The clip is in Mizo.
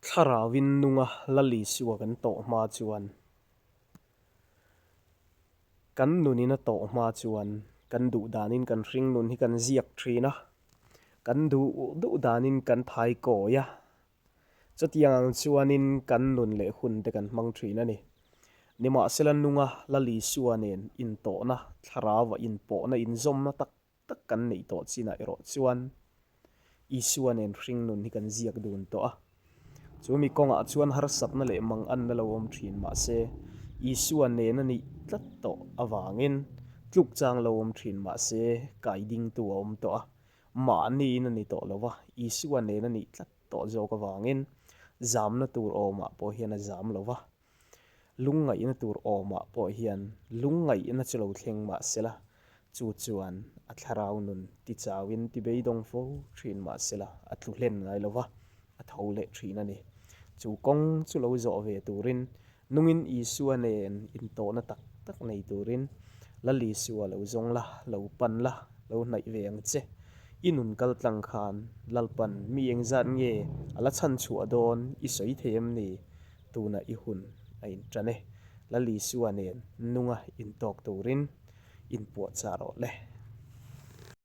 Thlarauin nunga Lal Isua kan tawh hma chuan, kan nunin a tawh hma chuan kan duh danin kan hring nun hi kan ziak thin a, kan duh duh danin kan thai kawi a, chutiang ang chuanin kan nun leh hun te kan hmang thin a ni. Nimahsela nunga Lal Isua nen intawhna, thlarauva inpawhna, inzawmna tak tak kan neih tawh chinah erawh chuan Isua nen hringnun hi kan ziak dun tawh a. Chu mi kawngah chuan harsatna leh manganna lo awm thin mah se, Isua nen a nih tlat tawh avangin tluk chang lo awm thin mah se kai dingtu a awm tawh a. Mahniin a ni tawh lo va, Isua nen a nih tlat tawh zawk avangin zamna tur awmah pawh hian a zam lo va. Lungngaihna tur awmah pawh hian lungngaihna chu lo thleng mah sela, chu chuan a thlarau nun tichauin ti beidawng fo thin mah sela a tlu hlen ngai lo va, a tho leh thin a ni. Chu kawng chu lo zawh ve turin nungin Isua nen intawhna tak tak nei turin Lal Isua lo zawng la, lo pan la, lo hnaih ve ang che. I nun kal tlang khan Lalpan mi engzat nge a la chhan chhuah dawn i sawi thei em ni? Tuna i hun a inṭan e. Lal Isua nen nunga intawk turin inpuahchah rawh le.